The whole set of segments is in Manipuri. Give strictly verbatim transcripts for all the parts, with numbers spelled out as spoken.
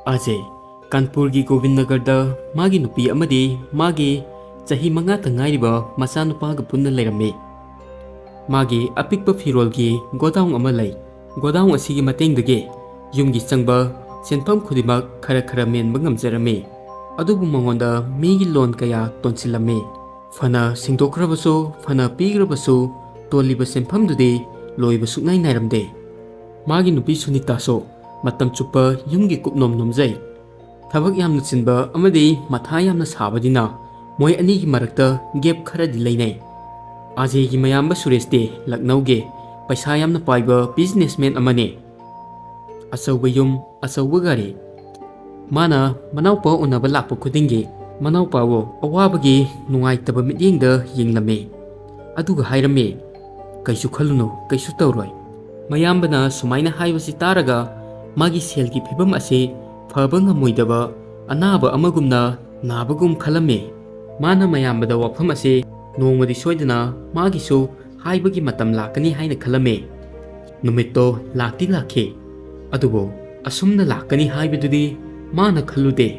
ꯑꯖꯦ, ꯀꯥꯟꯄꯨꯔꯒꯤ ꯒꯣꯕꯤꯟꯗ ꯅꯒꯔꯗ ꯃꯥꯒꯤ ꯅꯨꯄꯤ ꯑꯃꯗꯤ ꯃꯥꯒꯤ ꯆꯍꯤ ꯃꯉꯥꯇ ꯉꯥꯏꯔꯤꯕ ꯃꯆꯥꯅꯨꯄꯥꯒ ꯄꯨꯟꯅ ꯂꯩꯔꯝꯃꯤ꯫ ꯃꯥꯒꯤ ꯑꯄꯤꯛꯄ ꯐꯤꯔꯣꯜꯒꯤ ꯒꯣꯗꯥꯎꯟ ꯑꯃ ꯂꯩ꯫ ꯒꯣꯗꯥꯎꯟ ꯑꯁꯤꯒꯤ ꯃꯇꯦꯡꯗꯒꯤ ꯌꯨꯝꯒꯤ ꯆꯪꯕ ꯁꯦꯟꯐꯝ ꯈꯨꯗꯤꯡꯃꯛ ꯈꯔ ꯈꯔ ꯃꯦꯟꯕ ꯉꯝꯖꯔꯝꯃꯤ꯫ ꯑꯗꯨꯕꯨ ꯃꯉꯣꯟꯗ ꯃꯤꯒꯤ ꯂꯣꯟ ꯀꯌꯥ ꯇꯣꯟꯁꯤꯜꯂꯝꯃꯤ꯫ ꯐꯅ ꯁꯤꯡꯗꯣꯛꯈ꯭ꯔꯕꯁꯨ, ꯐꯅ ꯄꯤꯈ꯭ꯔꯕꯁꯨ, ꯇꯣꯜꯂꯤꯕ ꯁꯦꯟꯐꯝꯗꯨꯗꯤ ꯂꯣꯏꯕ ꯁꯨꯛꯅꯥꯏ ꯅꯥꯏꯔꯝꯗꯦ꯫ ꯃꯥꯒꯤ ꯅꯨꯄꯤ ꯁꯨꯅꯤꯇꯥꯁꯨ ꯃꯇꯝ ꯆꯨꯞꯄ ꯌꯨꯝꯒꯤ ꯀꯨꯞꯅꯣꯝ ꯅꯣꯝꯖꯩ꯫ ꯊꯕꯛ ꯌꯥꯝꯅ ꯆꯤꯟꯕ ꯑꯃꯗꯤ ꯃꯊꯥ ꯌꯥꯝꯅ ꯁꯥꯕꯅꯤꯅ ꯃꯣꯏ ꯑꯅꯤꯒꯤ ꯃꯔꯛꯇ ꯒꯦꯞ ꯈꯔꯗꯤ ꯂꯩꯅꯩ꯫ ꯑꯖꯦꯒꯤ ꯃꯌꯥꯝꯕ ꯁꯨꯔꯦꯁꯇꯤ ꯂꯛꯅꯧꯒꯤ ꯄꯩꯁꯥ ꯌꯥꯝꯅ ꯄꯥꯏꯕ ꯕꯤꯖꯤꯅꯦꯁꯃꯦꯟ ꯑꯃꯅꯤ꯫ ꯑꯆꯧꯕ ꯌꯨꯝ, ꯑꯆꯧꯕ ꯒꯥꯔꯤ꯫ ꯃꯥꯅ ꯃꯅꯥꯎꯄꯥ ꯎꯅꯕ ꯂꯥꯛꯄ ꯈꯨꯗꯤꯡꯒꯤ ꯃꯅꯥꯎꯄꯥꯕꯨ ꯑꯋꯥꯕꯒꯤ, ꯅꯨꯡꯉꯥꯏꯇꯕ ꯃꯤꯠꯌꯦꯡꯗ ꯌꯦꯡꯂꯝꯃꯤ꯫ ꯑꯗꯨꯒ ꯍꯥꯏꯔꯝꯃꯤ, "ꯀꯩꯁꯨ ꯈꯜꯂꯨꯅꯨ, ꯀꯩꯁꯨ ꯇꯧꯔꯣꯏ"꯫ ꯃꯌꯥꯝꯕꯅ ꯁꯨꯃꯥꯏꯅ ꯍꯥꯏꯕꯁꯤ ꯇꯥꯔꯒ ꯃꯥꯒꯤ ꯁꯦꯜꯒꯤ ꯐꯤꯕꯝ ꯑꯁꯤ ꯐꯕ ꯉꯝꯃꯣꯏꯗꯕ ꯑꯅꯥꯕ ꯑꯃꯒꯨꯝꯅ ꯅꯥꯕꯒꯨꯝ ꯈꯜꯂꯝꯃꯤ꯫ ꯃꯥꯅ ꯃꯌꯥꯝꯕꯗ ꯋꯥꯐꯝ ꯑꯁꯤ ꯅꯣꯡꯃꯗꯤ ꯁꯣꯏꯗꯅ ꯃꯥꯒꯤꯁꯨ ꯍꯥꯏꯕꯒꯤ ꯃꯇꯝ ꯂꯥꯛꯀꯅꯤ ꯍꯥꯏꯅ ꯈꯜꯂꯝꯃꯤ꯫ ꯅꯨꯃꯤꯠꯇꯣ ꯂꯥꯛꯇꯤ ꯂꯥꯛꯈꯤ, ꯑꯗꯨꯕꯨ ꯑꯁꯨꯝꯅ ꯂꯥꯛꯀꯅꯤ ꯍꯥꯏꯕꯗꯨꯗꯤ ꯃꯥꯅ ꯈꯜꯂꯨꯗꯦ꯫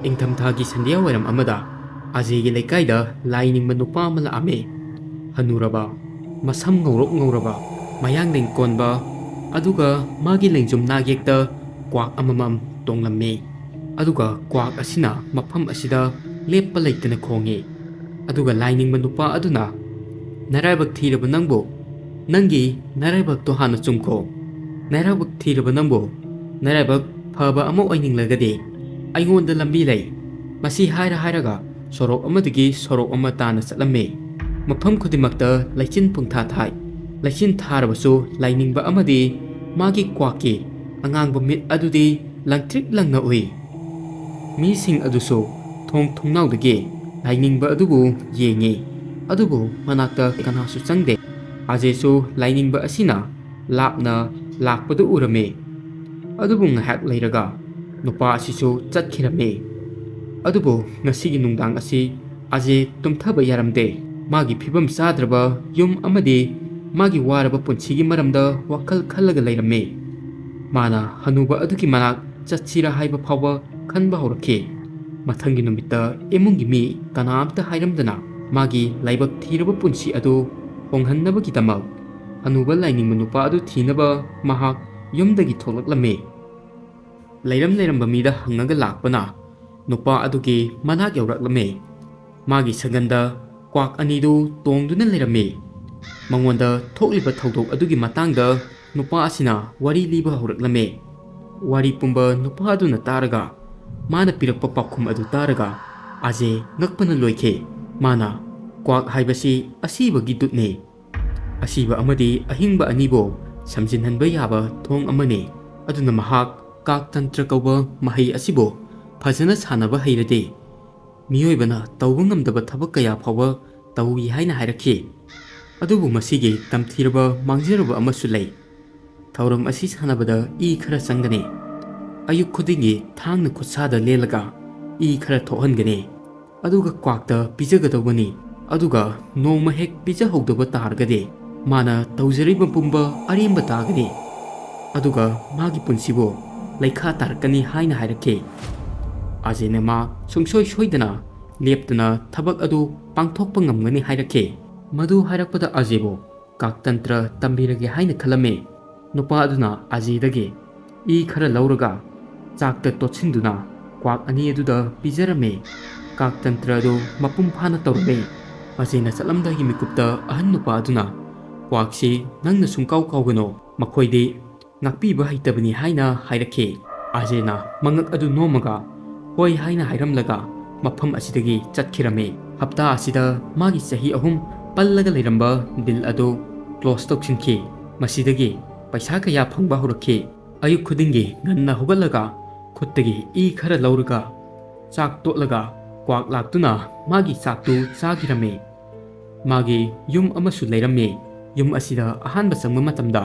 ꯏꯪꯊꯝꯊꯥꯒꯤ ꯁꯟꯙ꯭ꯌꯥ ꯋꯥꯏꯔꯝ ꯑꯃꯗ ꯑꯖꯦꯒꯤ ꯂꯩꯀꯥꯏꯗ ꯂꯥꯏꯅꯤꯡꯕ ꯅꯨꯄꯥ ꯑꯃ ꯂꯥꯛꯑꯝꯃꯤ꯫ ꯍꯅꯨꯔꯕ, ꯃꯁꯝ ꯉꯧꯔꯣꯛ ꯉꯧꯔꯕ, ꯃꯌꯥꯡ ꯂꯦꯡꯀꯣꯟꯕ, ꯑꯗꯨꯒ ꯃꯥꯒꯤ ꯂꯦꯡꯖꯨꯝ ꯅꯥꯛꯌꯦꯛꯇ ꯀ꯭ꯋꯥꯛ ꯑꯃꯃꯝ ꯇꯣꯡꯂꯝꯃꯤ꯫ ꯑꯗꯨꯒ ꯀ꯭ꯋꯥꯛ ꯑꯁꯤꯅ ꯃꯐꯝ ꯑꯁꯤꯗ ꯂꯦꯞꯄ ꯂꯩꯇꯅ ꯈꯣꯡꯏ꯫ ꯑꯗꯨꯒ ꯂꯥꯏꯅꯤꯡꯕ ꯅꯨꯄꯥ ꯑꯗꯨꯅ, "ꯅꯔꯥꯏꯕꯛ ꯊꯤꯔꯕ ꯅꯪꯕꯨ, ꯅꯪꯒꯤ ꯅꯔꯥꯏꯕꯛꯇꯣ ꯍꯥꯟꯅ ꯆꯨꯝꯈꯣ꯫ ꯅꯔꯥꯏꯕꯛ ꯊꯤꯔꯕ ꯅꯪꯕꯨ, ꯅꯔꯥꯏꯕꯛ ꯐꯕ ꯑꯃ ꯑꯣꯏꯅꯤꯡꯂꯒꯗꯤ ꯑꯩꯉꯣꯟꯗ ꯂꯝꯕꯤ ꯂꯩ"꯫ ꯃꯁꯤ ꯍꯥꯏꯔ ꯍꯥꯏꯔꯒ ꯁꯣꯔꯣꯛ ꯑꯃꯗꯒꯤ ꯁꯣꯔꯣꯛ ꯑꯃ ꯇꯥꯅ ꯆꯠꯂꯝꯃꯤ꯫ ꯃꯐꯝ ꯈꯨꯗꯤꯡꯃꯛꯇ ꯂꯩꯆꯤꯟ ꯄꯨꯡꯊꯥ ꯊꯥꯏ꯫ ꯂꯩꯆꯤꯟ ꯊꯥꯔꯕꯁꯨ ꯂꯥꯏꯅꯤꯡꯕ ꯑꯃꯗꯤ ꯃꯥꯒꯤ ꯀ꯭ꯋꯥꯛꯀꯤ ꯑꯉꯥꯡꯕ ꯃꯤꯠ ꯑꯗꯨꯗꯤ ꯂꯪꯇ꯭ꯔꯤꯛ ꯂꯪꯅ ꯎꯏ꯫ ꯃꯤꯁꯤꯡ ꯑꯗꯨꯁꯨ ꯊꯣꯡ ꯊꯣꯡꯅꯥꯎꯗꯒꯤ ꯂꯥꯏꯅꯤꯡꯕ ꯑꯗꯨꯕꯨ ꯌꯦꯡꯉꯤ, ꯑꯗꯨꯕꯨ ꯃꯅꯥꯛꯇ ꯀꯅꯥꯁꯨ ꯆꯪꯗꯦ꯫ ꯑꯖꯦꯁꯨ ꯂꯥꯏꯅꯤꯡꯕ ꯑꯁꯤꯅ ꯂꯥꯞꯅ ꯂꯥꯛꯄꯗꯨ ꯎꯔꯝꯃꯤ꯫ ꯑꯗꯨꯕꯨ ꯉꯥꯏꯍꯥꯛ ꯂꯩꯔꯒ ꯅꯨꯄꯥ ꯑꯁꯤꯁꯨ ꯆꯠꯈꯤꯔꯝꯃꯤ꯫ ꯑꯗꯨꯕꯨ ꯉꯁꯤꯒꯤ ꯅꯨꯡꯗꯥꯡ ꯑꯁꯤ ꯑꯖꯦ ꯇꯨꯝꯊꯕ ꯌꯥꯔꯝꯗꯦ꯫ ꯃꯥꯒꯤ ꯐꯤꯕꯝ ꯆꯥꯗ꯭ꯔꯕ ꯌꯨꯝ ꯑꯃꯗꯤ ꯃꯥꯒꯤ ꯋꯥꯔꯕ ꯄꯨꯟꯁꯤꯒꯤ ꯃꯔꯝꯗ ꯋꯥꯈꯜ ꯈꯜꯂꯒ ꯂꯩꯔꯝꯃꯤ꯫ ꯃꯥꯅ ꯍꯅꯨꯕ ꯑꯗꯨꯒꯤ ꯃꯅꯥꯛ ꯆꯠꯁꯤꯔꯥ ꯍꯥꯏꯕ ꯐꯥꯎꯕ ꯈꯟꯕ ꯍꯧꯔꯛꯈꯤ꯫ ꯃꯊꯪꯒꯤ ꯅꯨꯃꯤꯠꯇ ꯏꯃꯨꯡꯒꯤ ꯃꯤ ꯀꯅꯥꯝꯇ ꯍꯥꯏꯔꯝꯗꯅ ꯃꯥꯒꯤ ꯂꯥꯏꯕꯛ ꯊꯤꯔꯕ ꯄꯨꯟꯁꯤ ꯑꯗꯨ ꯍꯣꯡꯍꯟꯅꯕꯒꯤꯗꯃꯛ ꯍꯅꯨꯕ ꯂꯥꯏꯅꯤꯡꯕ ꯅꯨꯄꯥ ꯑꯗꯨ ꯊꯤꯅꯕ ꯃꯍꯥꯛ ꯌꯨꯝꯗꯒꯤ ꯊꯣꯛꯂꯛꯂꯝꯃꯤ꯫ ꯂꯩꯔꯝ ꯂꯩꯔꯝꯕ ꯃꯤꯗ ꯍꯪꯉꯒ ꯂꯥꯛꯄꯅ ꯅꯨꯄꯥ ꯑꯗꯨꯒꯤ ꯃꯅꯥꯛ ꯌꯧꯔꯛꯂꯝꯃꯤ꯫ ꯃꯥꯒꯤ ꯁꯪꯒꯟꯗ ꯀ꯭ꯋꯥꯛ ꯑꯅꯤꯗꯨ ꯇꯣꯡꯗꯨꯅ ꯂꯩꯔꯝꯃꯤ꯫ ꯃꯉꯣꯟꯗ ꯊꯣꯛꯂꯤꯕ ꯊꯧꯗꯣꯛ ꯑꯗꯨꯒꯤ ꯃꯇꯥꯡꯗ ꯅꯨꯄꯥ ꯑꯁꯤꯅ ꯋꯥꯔꯤ ꯂꯤꯕ ꯍꯧꯔꯛꯂꯝꯃꯤ꯫ ꯋꯥꯔꯤ ꯄꯨꯝꯕ ꯅꯨꯄꯥ ꯑꯗꯨꯅ ꯇꯥꯔꯒ ꯃꯥꯅ ꯄꯤꯔꯛꯄ ꯄꯥꯎꯈꯨꯝ ꯑꯗꯨ ꯇꯥꯔꯒ ꯑꯖꯦ ꯉꯛꯄꯅ ꯂꯣꯏꯈꯤ꯫ ꯃꯥꯅ, "ꯀ꯭ꯋꯥꯛ ꯍꯥꯏꯕꯁꯤ ꯑꯁꯤꯕꯒꯤ ꯗꯨꯠꯅꯤ꯫ ꯑꯁꯤꯕ ꯑꯃꯗꯤ ꯑꯍꯤꯡꯕ ꯑꯅꯤꯕꯨ ꯁꯝꯖꯤꯟꯍꯟꯕ ꯌꯥꯕ ꯊꯣꯡ ꯑꯃꯅꯤ꯫ ꯑꯗꯨꯅ ꯃꯍꯥꯛ ꯀꯥꯛ ꯇꯟꯇ꯭ꯔ ꯀꯧꯕ ꯃꯍꯩ ꯑꯁꯤꯕꯨ ꯐꯖꯅ ꯁꯥꯟꯅꯕ ꯍꯩꯔꯗꯤ ꯃꯤꯑꯣꯏꯕꯅ ꯇꯧꯕ ꯉꯝꯗꯕ ꯊꯕꯛ ꯀꯌꯥ ꯐꯥꯎꯕ ꯇꯧꯏ" ꯍꯥꯏꯅ ꯍꯥꯏꯔꯛꯈꯤ꯫ ꯑꯗꯨꯕꯨ ꯃꯁꯤꯒꯤ ꯇꯝꯊꯤꯔꯕ ꯃꯥꯡꯖꯔꯕ ꯑꯃꯁꯨ ꯂꯩ꯫ ꯊꯧꯔꯝ ꯑꯁꯤ ꯁꯥꯟꯅꯕꯗ ꯏ ꯈꯔ ꯆꯪꯒꯅꯤ꯫ ꯑꯌꯨꯛ ꯈꯨꯗꯤꯡꯒꯤ ꯊꯥꯡꯅ ꯈꯨꯠꯁꯥꯗ ꯂꯦꯜꯂꯒ ꯏ ꯈꯔ ꯊꯣꯛꯍꯟꯒꯅꯤ꯫ ꯑꯗꯨꯒ ꯀ꯭ꯋꯥꯛꯇ ꯄꯤꯖꯒꯗꯧꯕꯅꯤ꯫ ꯑꯗꯨꯒ ꯅꯣꯡꯃ ꯍꯦꯛ ꯄꯤꯖꯍꯧꯗꯕ ꯇꯥꯔꯒꯗꯤ ꯃꯥꯅ ꯇꯧꯖꯔꯤꯕ ꯄꯨꯝꯕ ꯑꯔꯦꯝꯕ ꯇꯥꯒꯅꯤ꯫ ꯑꯗꯨꯒ ꯃꯥꯒꯤ ꯄꯨꯟꯁꯤꯕꯨ ꯂꯩꯈꯥ ꯇꯥꯔꯛꯀꯅꯤ ꯍꯥꯏꯅ ꯍꯥꯏꯔꯛꯈꯤ꯫ ꯑꯖꯦꯅ ꯃꯥ ꯁꯨꯡꯁꯣꯏ ꯁꯣꯏꯗꯅ ꯂꯦꯞꯇꯅ ꯊꯕꯛ ꯑꯗꯨ ꯄꯥꯡꯊꯣꯛꯄ ꯉꯝꯒꯅꯤ ꯍꯥꯏꯔꯛꯈꯤ꯫ ꯃꯗꯨ ꯍꯥꯏꯔꯛꯄꯗ ꯑꯖꯦꯕꯨ ꯀꯥꯛꯇꯟꯇ꯭ꯔ ꯇꯝꯕꯤꯔꯒꯦ ꯍꯥꯏꯅ ꯈꯜꯂꯝꯃꯤ꯫ ꯅꯨꯄꯥ ꯑꯗꯨꯅ ꯑꯖꯦꯗꯒꯤ ꯏ ꯈꯔ ꯂꯧꯔꯒ ꯆꯥꯛꯇ ꯇꯣꯠꯁꯤꯟꯗꯨꯅ ꯀ꯭ꯋꯥꯛ ꯑꯅꯤ ꯑꯗꯨꯗ ꯄꯤꯖꯔꯝꯃꯤ꯫ ꯀꯥꯛꯇꯟꯇ꯭ꯔ ꯑꯗꯨ ꯃꯄꯨꯡ ꯐꯥꯅ ꯇꯧꯔꯝꯃꯤ꯫ ꯑꯖꯦꯅ ꯆꯠꯂꯝꯗꯥꯏꯒꯤ ꯃꯤꯀꯨꯞꯇ ꯑꯍꯟ ꯅꯨꯄꯥ ꯑꯗꯨꯅ, "ꯀ꯭ꯋꯥꯛꯁꯤ ꯅꯪꯅ ꯁꯨꯡꯀꯥꯎ ꯀꯥꯎꯒꯅꯨ, ꯃꯈꯣꯏꯗꯤ ꯉꯥꯛꯄꯤꯕ ꯍꯩꯇꯕꯅꯤ" ꯍꯥꯏꯅ ꯍꯥꯏꯔꯛꯈꯤ꯫ ꯑꯖꯦꯅ ꯃꯉꯛ ꯑꯗꯨ ꯅꯣꯝꯃꯒ ꯍꯣꯏ ꯍꯥꯏꯅ ꯍꯥꯏꯔꯝꯂꯒ ꯃꯐꯝ ꯑꯁꯤꯗꯒꯤ ꯆꯠꯈꯤꯔꯝꯃꯤ꯫ ꯍꯞꯇꯥ ꯑꯁꯤꯗ ꯃꯥꯒꯤ ꯆꯍꯤ ꯑꯍꯨꯝ ꯄꯜꯂꯒ ꯂꯩꯔꯝꯕ ꯗꯤꯜ ꯑꯗꯨ ꯀ꯭ꯂꯣꯁ ꯇꯧꯁꯤꯟꯈꯤ꯫ ꯃꯁꯤꯗꯒꯤ ꯄꯩꯁꯥ ꯀꯌꯥ ꯐꯪꯕ ꯍꯧꯔꯛꯈꯤ꯫ ꯑꯌꯨꯛ ꯈꯨꯗꯤꯡꯒꯤ ꯉꯟꯅ ꯍꯧꯒꯠꯂꯒ ꯈꯨꯠꯇꯒꯤ ꯏ ꯈꯔ ꯂꯧꯔꯒ ꯆꯥꯛ ꯇꯣꯠꯂꯒ ꯀ꯭ꯋꯥꯛ ꯂꯥꯛꯇꯨꯅ ꯃꯥꯒꯤ ꯆꯥꯛꯇꯨ ꯆꯥꯈꯤꯔꯝꯃꯤ꯫ ꯃꯥꯒꯤ ꯌꯨꯝ ꯑꯃꯁꯨ ꯂꯩꯔꯝꯃꯤ꯫ ꯌꯨꯝ ꯑꯁꯤꯗ ꯑꯍꯥꯟꯕ ꯆꯪꯕ ꯃꯇꯝꯗ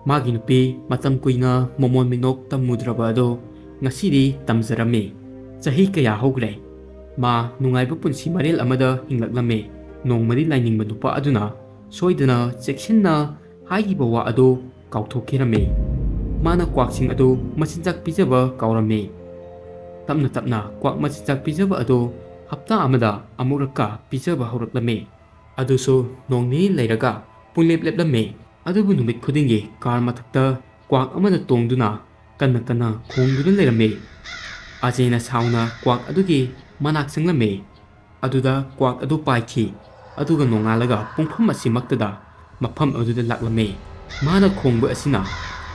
ꯃꯥꯒꯤ ꯅꯨꯄꯤ ꯃꯇꯝ ꯀꯨꯏꯅ ꯃꯃꯣꯟ ꯃꯤꯅꯣꯛ ꯇꯝꯃꯨꯗ꯭ꯔꯕ ꯑꯗꯣ ꯉꯁꯤꯗꯤ ꯇꯝꯖꯔꯝꯃꯤ꯫ ꯆꯍꯤ ꯀꯌꯥ ꯍꯧꯈ꯭ꯔꯦ꯫ ꯃꯥ ꯅꯨꯡꯉꯥꯏꯕ ꯄꯨꯟꯁꯤ ꯃꯔꯦꯜ ꯑꯃꯗ ꯍꯤꯡꯂꯛꯂꯝꯃꯤ꯫ ꯅꯣꯡꯃꯗꯤ ꯂꯥꯏꯅꯤꯡꯕ ꯅꯨꯄꯥ ꯑꯗꯨꯅ ꯁꯣꯏꯗꯅ ꯆꯦꯛꯁꯤꯟꯅ ꯍꯥꯏꯈꯤꯕ ꯋꯥ ꯑꯗꯨ ꯀꯥꯎꯊꯣꯛꯈꯤꯔꯝꯃꯤ꯫ ꯃꯥꯅ ꯀ꯭ꯋꯥꯛꯁꯤꯡ ꯑꯗꯨ ꯃꯆꯤꯟꯖꯥꯛ ꯄꯤꯖꯕ ꯀꯥꯎꯔꯝꯃꯤ꯫ ꯇꯞꯅ ꯇꯞꯅ ꯀ꯭ꯋꯥꯛ ꯃꯆꯤꯟꯖꯥꯛ ꯄꯤꯖꯕ ꯑꯗꯨ ꯍꯞꯇꯥ ꯑꯃꯗ ꯑꯃꯨꯛꯔꯛꯀ ꯄꯤꯖꯕ ꯍꯧꯔꯛꯂꯝꯃꯤ꯫ ꯑꯗꯨꯁꯨ ꯅꯣꯡ ꯅꯤꯅꯤ ꯂꯩꯔꯒ ꯄꯨꯡꯂꯦꯞ ꯂꯦꯞꯂꯝꯃꯤ꯫ ꯑꯗꯨꯕꯨ ꯅꯨꯃꯤꯠ ꯈꯨꯗꯤꯡꯒꯤ ꯀꯥꯔ ꯃꯊꯛꯇ ꯀ꯭ꯋꯥꯛ ꯑꯃꯅ ꯇꯣꯡꯗꯨꯅ ꯀꯟꯅ ꯀꯟꯅ ꯈꯣꯡꯗꯨꯅ ꯂꯩꯔꯝꯃꯤ꯫ ꯑꯖꯦꯅ ꯁꯥꯎꯅ ꯀ꯭ꯋꯥꯛ ꯑꯗꯨꯒꯤ ꯃꯅꯥꯛ ꯆꯪꯂꯝꯃꯤ꯫ ꯑꯗꯨꯗ ꯀ꯭ꯋꯥꯛ ꯑꯗꯨ ꯄꯥꯏꯈꯤ꯫ ꯑꯗꯨꯒ ꯅꯣꯡꯉꯥꯜꯂꯒ ꯄꯨꯡꯐꯝ ꯑꯁꯤꯃꯛꯇꯗ ꯃꯐꯝ ꯑꯗꯨꯗ ꯂꯥꯛꯂꯝꯃꯤ꯫ ꯃꯥꯅ ꯈꯣꯡꯕ ꯑꯁꯤꯅ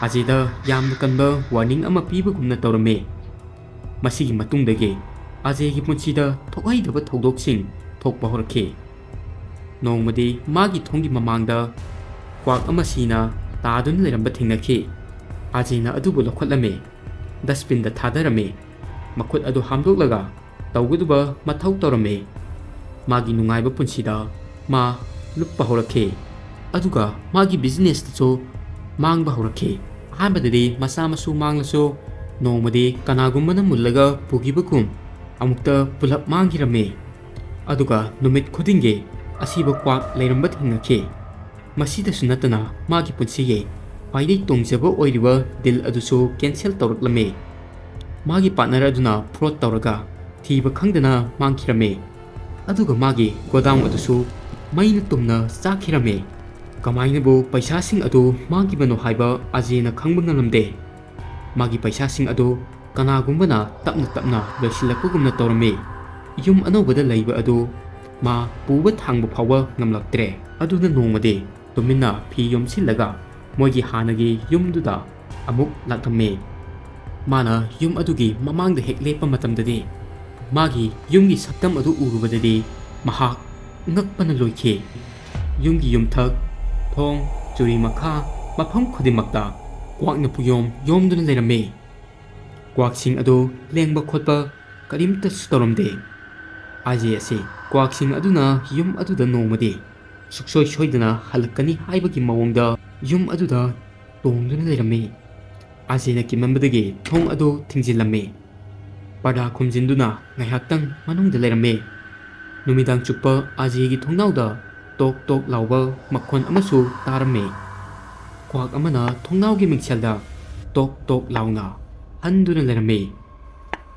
ꯑꯖꯦꯗ ꯌꯥꯝꯅ ꯀꯟꯕ ꯋꯥꯔꯅꯤꯡ ꯑꯃ ꯄꯤꯕꯒꯨꯝꯅ ꯇꯧꯔꯝꯃꯤ꯫ ꯃꯁꯤꯒꯤ ꯃꯇꯨꯡꯗꯒꯤ ꯑꯖꯦꯒꯤ ꯄꯨꯟꯁꯤꯗ ꯊꯣꯛꯍꯩꯗꯕ ꯊꯧꯗꯣꯛꯁꯤꯡ ꯊꯣꯛꯄ ꯍꯧꯔꯛꯈꯤ꯫ ꯅꯣꯡꯃꯗꯤ ꯃꯥꯒꯤ ꯊꯣꯡꯒꯤ ꯃꯃꯥꯡꯗ ꯀ꯭ꯋꯥꯛ ꯑꯃ ꯁꯤꯅ ꯇꯥꯗꯨꯅ ꯂꯩꯔꯝꯕ ꯊꯦꯡꯅꯈꯤ꯫ ꯑꯖꯦꯅ ꯑꯗꯨꯕꯨ ꯂꯧꯈꯠꯂꯝꯃꯤ, ꯗꯁꯕꯤꯟꯗ ꯊꯥꯗꯔꯝꯃꯤ꯫ ꯃꯈꯨꯠ ꯑꯗꯨ ꯍꯥꯝꯗꯣꯛꯂꯒ ꯇꯧꯒꯗꯕ ꯃꯊꯧ ꯇꯧꯔꯝꯃꯤ꯫ ꯃꯥꯒꯤ ꯅꯨꯡꯉꯥꯏꯕ ꯄꯨꯟꯁꯤꯗ ꯃꯥ ꯂꯨꯞꯄ ꯍꯧꯔꯛꯈꯤ꯫ ꯑꯗꯨꯒ ꯃꯥꯒꯤ ꯕꯤꯖꯤꯅꯦꯁꯇꯁꯨ ꯃꯥꯡꯕ ꯍꯧꯔꯛꯈꯤ꯫ ꯑꯍꯥꯟꯕꯗꯗꯤ ꯃꯆꯥ ꯃꯁꯨ ꯃꯥꯡꯂꯁꯨ, ꯅꯣꯡꯃꯗꯤ ꯀꯅꯥꯒꯨꯝꯕꯅ ꯃꯨꯜꯂꯒ ꯄꯨꯈꯤꯕꯒꯨꯝ ꯑꯃꯨꯛꯇ ꯄꯨꯂꯞ ꯃꯥꯡꯈꯤꯔꯝꯃꯤ꯫ ꯑꯗꯨꯒ ꯅꯨꯃꯤꯠ ꯈꯨꯗꯤꯡꯒꯤ ꯑꯁꯤꯕ ꯀ꯭ꯋꯥꯛ ꯂꯩꯔꯝꯕ ꯊꯦꯡꯅꯈꯤ꯫ ꯃꯁꯤꯗꯁꯨ ꯅꯠꯇꯅ ꯃꯥꯒꯤ ꯄꯨꯟꯁꯤꯒꯤ ꯈ꯭ꯋꯥꯏꯗꯒꯤ ꯇꯣꯡꯖꯕ ꯑꯣꯏꯔꯤꯕ ꯗꯤꯜ ꯑꯗꯨꯁꯨ ꯀꯦꯟꯁꯦꯜ ꯇꯧꯔꯛꯂꯝꯃꯤ꯫ ꯃꯥꯒꯤ ꯄꯥꯔꯠꯅꯔ ꯑꯗꯨꯅ ꯐ꯭ꯔꯣꯗ ꯇꯧꯔꯒ ꯊꯤꯕ ꯈꯪꯗꯅ ꯃꯥꯡꯈꯤꯔꯝꯃꯤ꯫ ꯑꯗꯨꯒ ꯃꯥꯒꯤ ꯒꯣꯗꯥꯎꯟ ꯑꯗꯨꯁꯨ ꯃꯩꯅ ꯇꯨꯝꯅ ꯆꯥꯛꯈꯤꯔꯝꯃꯤ꯫ ꯀꯃꯥꯏꯅꯕꯨ ꯄꯩꯁꯥꯁꯤꯡ ꯑꯗꯨ ꯃꯥꯡꯈꯤꯕꯅꯣ ꯍꯥꯏꯕ ꯑꯖꯦꯅ ꯈꯪꯕ ꯉꯝꯂꯝꯗꯦ꯫ ꯃꯥꯒꯤ ꯄꯩꯁꯥꯁꯤꯡ ꯑꯗꯨ ꯀꯅꯥꯒꯨꯝꯕꯅ ꯇꯞꯅ ꯇꯞꯅ ꯂꯣꯏꯁꯤꯜꯂꯛꯄꯒꯨꯝꯅ ꯇꯧꯔꯝꯃꯤ꯫ ꯌꯨꯝ ꯑꯅꯧꯕꯗ ꯂꯩꯕ ꯑꯗꯨ ꯃꯥ ꯄꯨꯕ ꯊꯥꯡꯕ ꯐꯥꯎꯕ ꯉꯝꯂꯛꯇ꯭ꯔꯦ꯫ ꯑꯗꯨꯅ ꯅꯣꯡꯃꯗꯤ ꯇꯨꯃꯤꯟꯅ ꯐꯤ ꯌꯣꯝꯁꯤꯜꯂꯒ ꯃꯣꯏꯒꯤ ꯍꯥꯟꯅꯒꯤ ꯌꯨꯝꯗꯨꯗ ꯑꯃꯨꯛ ꯂꯥꯛꯂꯝꯃꯤ꯫ ꯃꯥꯅ ꯌꯨꯝ ꯑꯗꯨꯒꯤ ꯃꯃꯥꯡꯗ ꯍꯦꯛ ꯂꯦꯞꯄ ꯃꯇꯝꯗꯗꯤ ꯃꯥꯒꯤ ꯌꯨꯝꯒꯤ ꯁꯛꯇꯝ ꯑꯗꯨ ꯎꯔꯨꯕꯗꯗꯤ ꯃꯍꯥꯛ ꯉꯛꯄꯅ ꯂꯣꯏꯈꯤ꯫ ꯌꯨꯝꯒꯤ ꯌꯨꯝꯊꯛ, ꯊꯣꯡ, ꯆꯨꯔꯤ ꯃꯈꯥ, ꯃꯐꯝ ꯈꯨꯗꯤꯡꯃꯛꯇ ꯀ꯭ꯋꯥꯛꯅ ꯄꯨꯌꯣꯝ ꯌꯣꯝꯗꯨꯅ ꯂꯩꯔꯝꯃꯤ꯫ ꯀ꯭ꯋꯥꯛꯁꯤꯡ ꯑꯗꯨ ꯂꯦꯡꯕ ꯈꯣꯠꯄ ꯀꯔꯤꯝꯇꯁꯨ ꯇꯧꯔꯝꯗꯦ꯫ ꯑꯥꯏꯖꯦ ꯑꯁꯤ ꯀ꯭ꯋꯥꯛꯁꯤꯡ ꯑꯗꯨꯅ ꯌꯨꯝ ꯑꯗꯨꯗ ꯅꯣꯡꯃꯗꯤ ꯁꯨꯛꯁꯣꯏ ꯁꯣꯏꯗꯅ ꯍꯜꯂꯛꯀꯅꯤ ꯍꯥꯏꯕꯒꯤ ꯃꯑꯣꯡꯗ ꯌꯨꯝ ꯑꯗꯨꯗ ꯇꯣꯡꯗꯨꯅ ꯂꯩꯔꯝꯃꯤ꯫ ꯑꯥꯏꯖꯦꯅ ꯀꯤꯃꯟꯕꯗꯒꯤ ꯊꯣꯡ ꯑꯗꯨ ꯊꯤꯡꯖꯤꯜꯂꯝꯃꯤ꯫ ꯄꯔꯗꯥ ꯈꯨꯝꯖꯤꯟꯗꯨꯅ ꯉꯥꯏꯍꯥꯛꯇꯪ ꯃꯅꯨꯡꯗ ꯂꯩꯔꯝꯃꯤ꯫ ꯅꯨꯃꯤꯗꯥꯡ ꯆꯨꯞꯄ ꯑꯥꯏꯖꯦꯒꯤ ꯊꯣꯡꯅꯥꯎꯗ ꯇꯣꯛ ꯇꯣꯛ ꯂꯥꯎꯕ ꯃꯈꯣꯟ ꯑꯃꯁꯨ ꯇꯥꯔꯝꯃꯤ꯫ ꯀ꯭ꯋꯥꯛ ꯑꯃꯅ ꯊꯣꯡꯅꯥꯎꯒꯤ ꯃꯤꯡꯁꯦꯜꯗ ꯇꯣꯛ ꯇꯣꯛ ꯂꯥꯎꯅ ꯍꯟꯗꯨꯅ ꯂꯩꯔꯝꯃꯤ꯫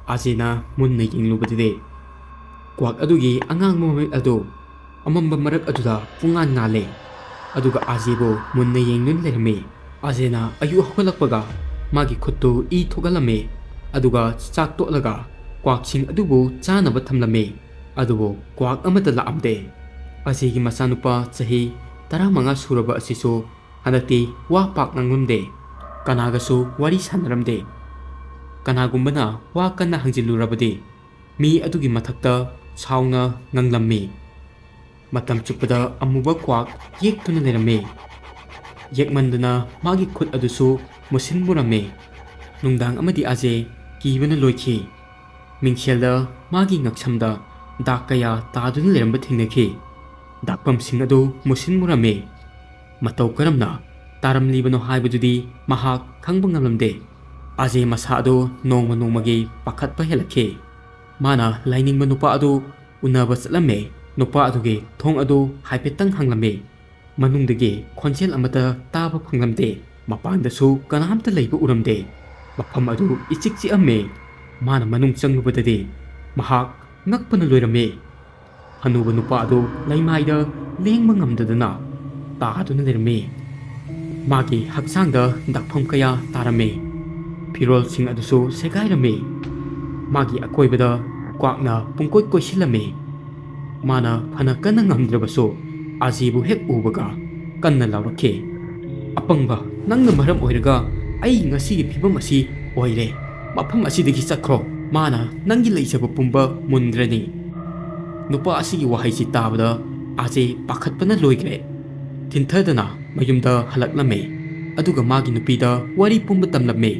ꯑꯥꯖꯦꯅ ꯃꯨꯟꯅ ꯌꯦꯡꯂꯨꯕꯗꯗꯤ ꯀ꯭ꯋꯥꯛ ꯑꯗꯨꯒꯤ ꯑꯉꯥꯡꯕ ꯃꯃꯤꯠ ꯑꯗꯨ ꯑꯃꯝꯕ ꯃꯔꯛ ꯑꯗꯨꯗ ꯄꯨꯡꯉꯥꯟ ꯉꯥꯜꯂꯦ꯫ ꯑꯗꯨꯒ ꯑꯥꯖꯦꯕꯨ ꯃꯨꯟꯅ ꯌꯦꯡꯗꯨꯅ ꯂꯩꯔꯝꯃꯤ꯫ ꯑꯥꯖꯦꯅ ꯑꯌꯨꯛ ꯍꯧꯒꯠꯂꯛꯄꯒ ꯃꯥꯒꯤ ꯈꯨꯠꯇꯨ ꯏ ꯊꯣꯛꯍꯜꯂꯝꯃꯤ꯫ ꯑꯗꯨꯒ ꯆꯥꯛ ꯇꯣꯠꯂꯒ ꯀ꯭ꯋꯥꯛꯁꯤꯡ ꯑꯗꯨꯕꯨ ꯆꯥꯅꯕ ꯊꯝꯂꯝꯃꯤ꯫ ꯑꯗꯨꯕꯨ ꯀ꯭ꯋꯥꯛ ꯑꯃꯠꯇ ꯂꯥꯛꯑꯝꯗꯦ꯫ ꯑꯥꯖꯦꯒꯤ ꯃꯆꯥꯅꯨꯄꯥ ꯆꯍꯤ ꯇꯔꯥꯃꯉꯥ ꯁꯨꯔꯕ ꯑꯁꯤꯁꯨ ꯍꯟꯗꯛꯇꯤ ꯋꯥ ꯄꯥꯛ ꯉꯥꯡꯂꯝꯗꯦ꯫ ꯀꯅꯥꯒꯁꯨ ꯋꯥꯔꯤ ꯁꯥꯟꯅꯔꯝꯗꯦ꯫ ꯀꯅꯥꯒꯨꯝꯕꯅ ꯋꯥ ꯀꯟꯅ ꯍꯪꯖꯤꯜꯂꯨꯔꯕꯗꯤ ꯃꯤ ꯑꯗꯨꯒꯤ ꯃꯊꯛꯇ ꯁꯥꯎꯅ ꯉꯪꯂꯝꯃꯤ꯫ ꯃꯇꯝ ꯆꯨꯞꯄꯗ ꯑꯃꯨꯕ ꯀ꯭ꯋꯥꯛ ꯌꯦꯛꯇꯨꯅ ꯂꯩꯔꯝꯃꯤ꯫ ꯌꯦꯛꯃꯟꯗꯅ ꯃꯥꯒꯤ ꯈꯨꯠ ꯑꯗꯨꯁꯨ ꯃꯨꯁꯤꯟ ꯃꯨꯔꯝꯃꯤ꯫ ꯅꯨꯡꯗꯥꯡ ꯑꯃꯗꯤ ꯑꯥꯖꯦ ꯀꯤꯕꯅ ꯂꯣꯏꯈꯤ꯫ ꯃꯤꯡꯁꯦꯜꯗ ꯃꯥꯒꯤ ꯉꯛꯁꯝꯗ ꯗꯥꯛ ꯀꯌꯥ ꯇꯥꯗꯨꯅ ꯂꯩꯔꯝꯕ ꯊꯦꯡꯅꯈꯤ꯫ ꯗꯥꯛꯐꯝꯁꯤꯡ ꯑꯗꯨ ꯃꯨꯁꯤꯟ ꯃꯨꯔꯝꯃꯤ꯫ ꯃꯇꯧ ꯀꯔꯝꯅ ꯇꯥꯔꯝꯂꯤꯕꯅꯣ ꯍꯥꯏꯕꯗꯨꯗꯤ ꯃꯍꯥꯛ ꯈꯪꯕ ꯉꯝꯂꯝꯗꯦ꯫ ꯑꯥꯖꯦ ꯃꯁꯥ ꯑꯗꯨ ꯅꯣꯡꯃ ꯅꯣꯡꯃꯒꯤ ꯄꯥꯈꯠꯄ ꯍꯦꯜꯂꯛꯈꯤ꯫ ꯃꯥꯅ ꯂꯥꯏꯅꯤꯡꯕ ꯅꯨꯄꯥ ꯑꯗꯨ ꯎꯅꯕ ꯆꯠꯂꯝꯃꯤ꯫ ꯅꯨꯄꯥ ꯑꯗꯨꯒꯤ ꯊꯣꯡ ꯑꯗꯨ ꯍꯥꯏꯐꯦꯠꯇꯪ ꯍꯥꯡꯂꯝꯃꯤ꯫ ꯃꯅꯨꯡꯗꯒꯤ ꯈꯣꯟꯖꯦꯜ ꯑꯃꯠꯇ ꯇꯥꯕ ꯐꯪꯂꯝꯗꯦ꯫ ꯃꯄꯥꯟꯗꯁꯨ ꯀꯅꯥꯝꯇ ꯂꯩꯕ ꯎꯔꯝꯗꯦ꯫ ꯃꯐꯝ ꯑꯗꯨ ꯏꯆꯤꯛ ꯆꯤꯛꯑꯝꯃꯤ꯫ ꯃꯥꯅ ꯃꯅꯨꯡ ꯆꯪꯂꯨꯕꯗꯗꯤ ꯃꯍꯥꯛ ꯉꯛꯄꯅ ꯂꯣꯏꯔꯝꯃꯤ꯫ ꯍꯅꯨꯕ ꯅꯨꯄꯥ ꯑꯗꯨ ꯂꯩꯃꯥꯏꯗ ꯂꯦꯡꯕ ꯉꯝꯗꯗꯅ ꯇꯥꯗꯨꯅ ꯂꯩꯔꯝꯃꯤ꯫ ꯃꯥꯒꯤ ꯍꯛꯆꯥꯡꯗ ꯗꯥꯛꯐꯝ ꯀꯌꯥ ꯇꯥꯔꯝꯃꯤ꯫ ꯐꯤꯔꯣꯜꯁꯤꯡ ꯑꯗꯨꯁꯨ ꯁꯦꯒꯥꯏꯔꯝꯃꯤ꯫ ꯃꯥꯒꯤ ꯑꯀꯣꯏꯕꯗ ꯀ꯭ꯋꯥꯛꯅ ꯄꯨꯡꯀꯣꯏ ꯀꯣꯏꯁꯤꯜꯂꯝꯃꯤ꯫ ꯃꯥꯅ ꯐꯅ ꯀꯟꯅ ꯉꯝꯗ꯭ꯔꯕꯁꯨ ꯑꯥꯖꯦꯕꯨ ꯍꯦꯛ ꯎꯕꯒ ꯀꯟꯅ ꯂꯥꯎꯔꯛꯈꯤ, "ꯑꯄꯪꯕ, ꯅꯪꯅ ꯃꯔꯝ ꯑꯣꯏꯔꯒ ꯑꯩ ꯉꯁꯤꯒꯤ ꯐꯤꯕꯝ ꯑꯁꯤ ꯑꯣꯏꯔꯦ꯫ ꯃꯐꯝ ꯑꯁꯤꯗꯒꯤ ꯆꯠꯈ꯭ꯔꯣ꯫ ꯃꯥꯅ ꯅꯪꯒꯤ ꯂꯩꯖꯕ ꯄꯨꯝꯕ ꯃꯨꯟꯈ꯭ꯔꯅꯤ꯫" ꯅꯨꯄꯥ ꯑꯁꯤꯒꯤ ꯋꯥꯍꯩꯁꯤ ꯇꯥꯕꯗ ꯑꯥꯖꯦ ꯄꯥꯈꯠꯄꯅ ꯂꯣꯏꯈ꯭ꯔꯦ꯫ ꯊꯤꯟꯊꯗꯅ ꯃꯌꯨꯝꯗ ꯍꯜꯂꯛꯂꯝꯃꯦ꯫ ꯑꯗꯨꯒ ꯃꯥꯒꯤ ꯅꯨꯄꯤꯗ ꯋꯥꯔꯤ ꯄꯨꯝꯕ ꯇꯝꯂꯝꯃꯦ꯫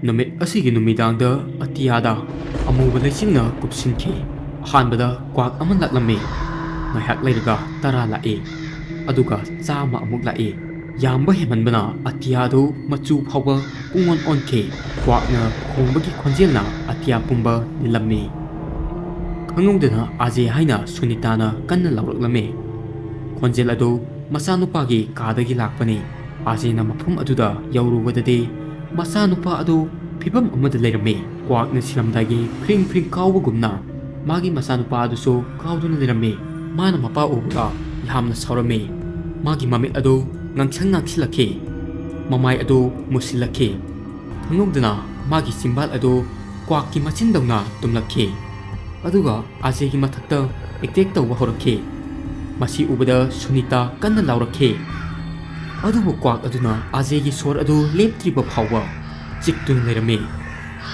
ꯅꯨꯃꯤꯠ ꯑꯁꯤꯒꯤ ꯅꯨꯃꯤꯗꯥꯡꯗ ꯑꯇꯤꯌꯥꯗ ꯑꯃꯨꯕ ꯂꯩꯆꯤꯜꯅ ꯀꯨꯞꯁꯤꯟꯈꯤ꯫ ꯑꯍꯥꯟꯕꯗ ꯀ꯭ꯋꯥꯛ ꯑꯃ ꯂꯥꯛꯂꯝꯃꯤ꯫ ꯉꯥꯏꯍꯥꯛ ꯂꯩꯔꯒ ꯇꯔꯥ ꯂꯥꯛꯏ꯫ ꯑꯗꯨꯒ ꯆꯥꯝꯃ ꯑꯃꯨꯛ ꯂꯥꯛꯏ꯫ ꯌꯥꯝꯕ ꯍꯦꯟꯃꯟꯕꯅ ꯑꯇꯤꯌꯥꯗꯨ ꯃꯆꯨ ꯐꯥꯎꯕ ꯄꯨꯡꯑꯣꯟ ꯑꯣꯟꯈꯤ꯫ ꯀ꯭ꯋꯥꯛꯅ ꯈꯣꯡꯕꯒꯤ ꯈꯣꯟꯖꯦꯜꯅ ꯑꯇꯤꯌꯥ ꯄꯨꯝꯕ ꯅꯤꯜꯂꯝꯃꯤ꯫ ꯈꯪꯍꯧꯗꯅ "ꯑꯥꯖꯦ" ꯍꯥꯏꯅ ꯁꯨꯅꯤꯇꯥꯅ ꯀꯟꯅ ꯂꯥꯎꯔꯛꯂꯝꯃꯤ꯫ ꯈꯣꯟꯖꯦꯜ ꯑꯗꯨ ꯃꯆꯥꯅꯨꯄꯥꯒꯤ ꯀꯥꯗꯒꯤ ꯂꯥꯛꯄꯅꯤ꯫ ꯑꯥꯖꯦꯅ ꯃꯐꯝ ꯑꯗꯨꯗ ꯌꯧꯔꯨꯕꯗꯗꯤ ꯃꯆꯥꯅꯨꯄꯥ ꯑꯗꯨ ꯐꯤꯚꯝ ꯑꯃꯗ ꯂꯩꯔꯝꯃꯤ꯫ ꯀ꯭ꯋꯥꯛꯅ ꯁꯤꯔꯝꯗꯥꯏꯒꯤ ꯐ꯭ꯔꯤꯡ ꯐ꯭ꯔꯤꯡ ꯀꯥꯎꯕꯒꯨꯝꯅ ꯃꯥꯒꯤ ꯃꯆꯥꯅꯨꯄꯥ ꯑꯗꯨꯁꯨ ꯀꯥꯎꯗꯨꯅ ꯂꯩꯔꯝꯃꯤ꯫ ꯃꯥꯅ ꯃꯄꯥ ꯎꯕꯗ ꯌꯥꯝꯅ ꯁꯥꯎꯔꯝꯃꯤ꯫ ꯃꯥꯒꯤ ꯃꯃꯤꯠ ꯑꯗꯨ ꯉꯥꯡꯁꯪ ꯉꯥꯡꯁꯤꯜꯂꯛꯈꯤ꯫ ꯃꯃꯥꯏ ꯑꯗꯨ ꯃꯨꯁꯤꯜꯂꯛꯈꯤ꯫ ꯈꯪꯍꯧꯗꯅ ꯃꯥꯒꯤ ꯆꯤꯝꯕꯥꯜ ꯑꯗꯨ ꯀ꯭ꯋꯥꯛꯀꯤ ꯃꯆꯤꯟꯗꯧꯅ ꯇꯨꯝꯂꯛꯈꯤ꯫ ꯑꯗꯨꯒ ꯑꯖꯦꯒꯤ ꯃꯊꯛꯇ ꯑꯦꯇꯦꯛ ꯇꯧꯕ ꯍꯧꯔꯛꯈꯤ꯫ ꯃꯁꯤ ꯎꯕꯗ ꯁꯨꯅꯤꯇꯥ ꯀꯟꯅ ꯂꯥꯎꯔꯛꯈꯤ꯫ ꯑꯗꯨꯕꯨ ꯀ꯭ꯋꯥꯛ ꯑꯗꯨꯅ ꯑꯖꯦꯒꯤ ꯁꯣꯔ ꯑꯗꯨ ꯂꯦꯞꯇ꯭ꯔꯤꯕ ꯐꯥꯎꯕ ꯆꯤꯛꯇꯨꯅ ꯂꯩꯔꯝꯃꯤ꯫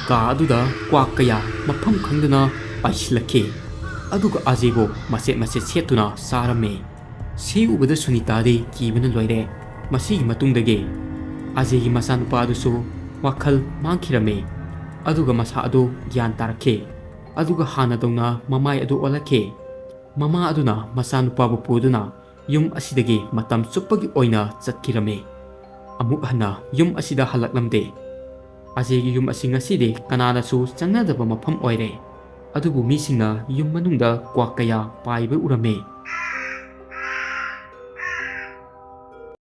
ꯀꯥ ꯑꯗꯨꯗ ꯀ꯭ꯋꯥꯛ ꯀꯌꯥ ꯃꯐꯝ ꯈꯪꯗꯅ ꯄꯥꯏꯁꯤꯜꯂꯛꯈꯤ꯫ ꯑꯗꯨꯒ ꯑꯖꯦꯕꯨ ꯃꯆꯦꯠ ꯃꯆꯦꯠ ꯁꯦꯠꯇꯨꯅ ꯆꯥꯔꯝꯃꯤ꯫ ꯁꯤ ꯎꯕꯗ ꯁꯨꯅꯤꯇꯥꯗꯤ ꯀꯤꯕꯅ ꯂꯣꯏꯔꯦ꯫ ꯃꯁꯤꯒꯤ ꯃꯇꯨꯡꯗꯒꯤ ꯑꯖꯦꯒꯤ ꯃꯆꯥꯅꯨꯄꯥ ꯑꯗꯨꯁꯨ ꯋꯥꯈꯜ ꯃꯥꯡꯈꯤꯔꯝꯃꯤ꯫ ꯑꯗꯨꯒ ꯃꯁꯥ ꯑꯗꯨ ꯒ꯭ꯌꯥꯟ ꯇꯥꯔꯛꯈꯤ꯫ ꯑꯗꯨꯒ ꯍꯥꯟꯅꯗꯧꯅ ꯃꯃꯥꯏ ꯑꯗꯨ ꯑꯣꯜꯂꯛꯈꯤ꯫ ꯃꯃꯥ ꯑꯗꯨꯅ ꯃꯆꯥꯅꯨꯄꯥꯕꯨ ꯄꯨꯗꯨꯅ ꯌꯨꯝ ꯑꯁꯤꯗꯒꯤ ꯃꯇꯝ ꯆꯨꯞꯄꯒꯤ ꯑꯣꯏꯅ ꯆꯠꯈꯤꯔꯝꯃꯤ꯫ ꯑꯃꯨꯛ ꯍꯟꯅ ꯌꯨꯝ ꯑꯁꯤꯗ ꯍꯜꯂꯛꯂꯝꯗꯦ꯫ ꯑꯖꯦꯒꯤ ꯌꯨꯝ ꯑꯁꯤ ꯉꯁꯤꯗꯤ ꯀꯅꯥꯅꯁꯨ ꯆꯪꯅꯗꯕ ꯃꯐꯝ ꯑꯣꯏꯔꯦ꯫ ꯑꯗꯨꯕꯨ ꯃꯤꯁꯤꯡꯅ ꯌꯨꯝ ꯃꯅꯨꯡꯗ ꯀ꯭ꯋꯥꯛ ꯀꯌꯥ ꯄꯥꯏꯕ ꯎꯔꯝꯃꯤ꯫